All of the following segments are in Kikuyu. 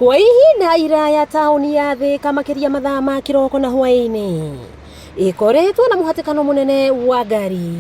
Kwa ihinda iraya taũni ya Thĩka makĩria mathaa ma kĩroko na hwaĩ-inĩ ĩkoretwo na mũhatĩkano mũnene wa ngari.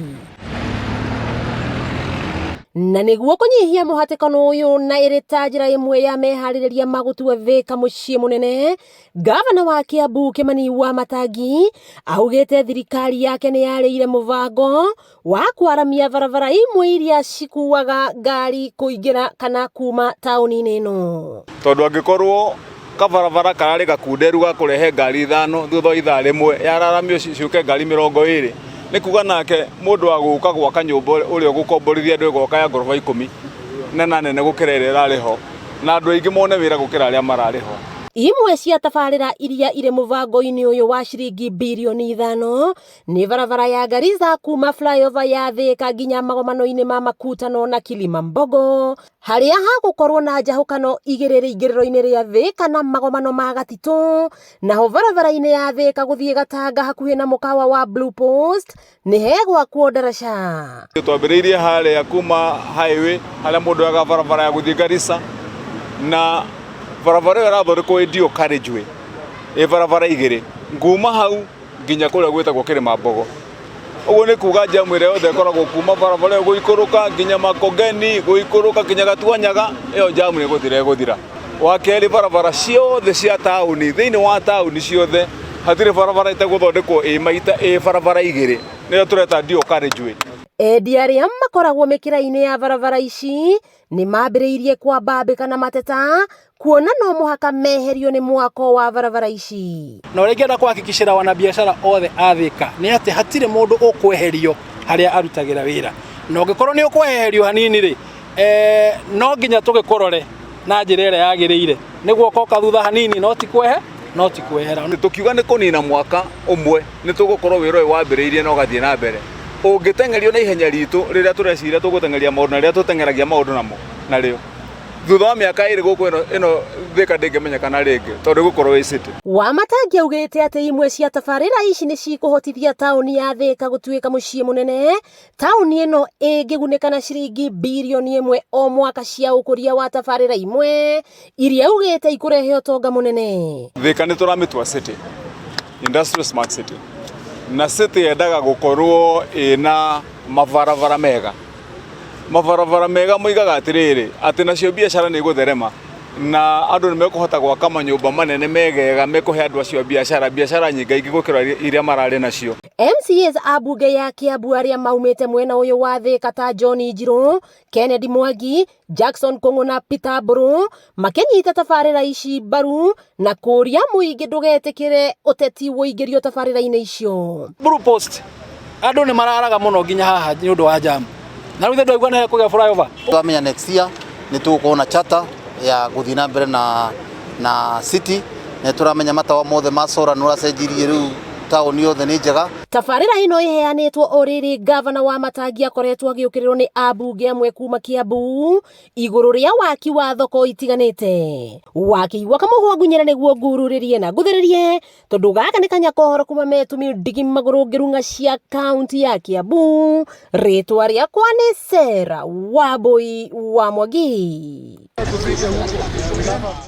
Na nĩguo kũnyihia mũhatĩkano ũyũ na ĩrĩ ta njĩra ĩmwe ya meharĩrĩria ma gũtua Thĩka mũciĩ mũnene, ngavana wa Kiambu Kĩmani Wamatangi augĩte thirikari yake nĩ yarĩire mũbango wa kwaramia barabara imwe iria cikuaga ngari kũingĩra kana kuma taũni-inĩ ĩno. Tondũ angĩkorwo kabarabara kararĩ gakunderu ga kũrehe ngari 5 thutha wa ithaa rĩmwe yararamio ciũke ngari 20, nĩ kuga nake mũndũ wa gũka gwaka nyũmba ũrĩa ũgũkomborithia andũ ĩgoka ya ngoroba 10 na nene gũkĩra ĩrĩa ĩrarĩ ho, na andũ aingĩ mone wĩra gũkĩra arĩa mararĩ ho. Imwe cia tabarĩra iria irĩ mũbango-inĩ ũyũ wa ciringi birioni 5 nĩ barabara ya Garissa kuma flyover ya Thika nginya magomano-inĩ ma Makutano na Kilimambogo, harĩa hagũkorwo na njahũkano 2 rĩingĩrĩro-inĩ rĩa Thika na magomano ma Gatitũ, naho barabara-inĩ ya Thika gũthiĩ Gatanga hakuhĩ na mũkawa wa Blue Post nĩ hegwakwo ndaraca. Twambĩrĩirie harĩa kuma highway harĩa mũndũ oyaga barabara ya gũthiĩ Garissa, na barabara ĩyo ĩrathondekwo ĩ dual carriageway, ĩ barabara 2 nguma hau nginya kũrĩa gwĩtagwo Kĩrĩma-mbogo. Ũguo nĩ kuga njamu ĩrĩa yothe ĩkoragwo kuma barabara ĩyo gũikũrũka nginya Makongeni, gũikũrũka nginya Gatuanyaga, ĩyo njamu nĩ gũthira ĩgũthira. Wa kerĩ, barabara ciothe cia taũni, thĩinĩ wa taũni ciothe hatirĩ barabara ĩtegũthondekwo ĩ maita ĩ barabara 2, nĩyo tũreta dual carriageway. Endia arĩa makoragwo mĩkĩra-inĩ ya barabara ici nĩ mambĩrĩirie kwambambĩka na mateta kuona no mũhaka meherio nĩ mwako wa barabara ici. Na ũrĩa ingĩenda kũhakikishĩra wanabiacara othe a Thika nĩ atĩ hatirĩ mũndũ ũkweherio harĩa arutagĩra wĩra, na ũngĩkorwo nĩ ũkweherio hanini rĩ, no nginya tũgĩkũrore na njĩra ĩrĩa yagĩrĩire nĩguo ũkoka thutha hanini, no ti kwehe, no ti kwehera. Tũkiuga nĩ kũnina mwaka ũmwe nĩ tũgũkorwo wĩra ũyũ wambĩrĩirie na ũgathiĩ na mbere. Ũngĩteng'erio na ihenya ritũ rĩrĩa tũreciria tũgũteng'eria maũndũ na rĩrĩa tũteng'eragia maũndũ namo narĩo, thutha wa mĩaka 2 gũkũ ĩno Thika ndĩngĩmenyekana rĩngĩ tondũ ĩgũkorwo ĩ city. Wamatangi augĩte atĩ imwe cia tabarĩra ici nĩ cikũhotithia taũni ya Thika gũtuĩka mũciĩ mũnene. Taũni ĩno ĩngĩgunĩka na ciringi birioni 1 o mwaka cia ũkũria wa tabarĩra imwe iria augĩte ikũrehe ũtonga mũnene. Thika nĩ tũramĩtua city, industrial smart city, na city yendaga gũkorwo ĩna mabarabara mega. Mabarabara mega moigaga atĩrĩrĩ, atĩ nacio biacara nĩ igũtherema na andũ nĩ mekũhota gwaka manyũmba manene megega mekũhe andũ acio a biacara biacara nyingaingĩ gũkĩra iria mararĩ nacio. MCAs a mbunge ya Kiambu arĩa maumĩte mwena ũyũ wa Thika ta John Njirũ, Kennedy Mwangi, Jackson Kũng'ũ na Peter Mbũrũ makĩnyita tabarĩra ici mbaru na kũria mũingĩ ndũgetĩkĩre ũteti ũingĩrio tabarĩra-inĩ icio. Blue Post andũ nĩ mararaga mũno nginya haha nĩ ũndũ wa jam, na rĩu ndwaigua nĩ kũgĩa flyover. Twamenya next year nĩ tũgũkorwo na charter ya gũthiĩ na mbere na city, nĩ tũramenya matawa mothe ma solar nĩ ũracenjirie rĩu taũni yothe nĩ njega. Tabarĩra ĩno ĩheanĩtwo o rĩrĩ ngavana Wamatangi akoretwo agĩũkĩrĩrwo nĩ ambunge amwe kuma Kiambu igũrũ rĩa waki wa thoko itiganĩte. Wakĩigua kamũhwa ngunyĩra nĩguo ngururĩrie na nguthĩrĩrie tondũ gaka nĩ kanya kohoro kuma metumi ndigi magũrũ ngĩrung'a cia kaunti ya Kiambu. Rĩtwa rĩakwa nĩ Sarah Wambui wa Mwangi.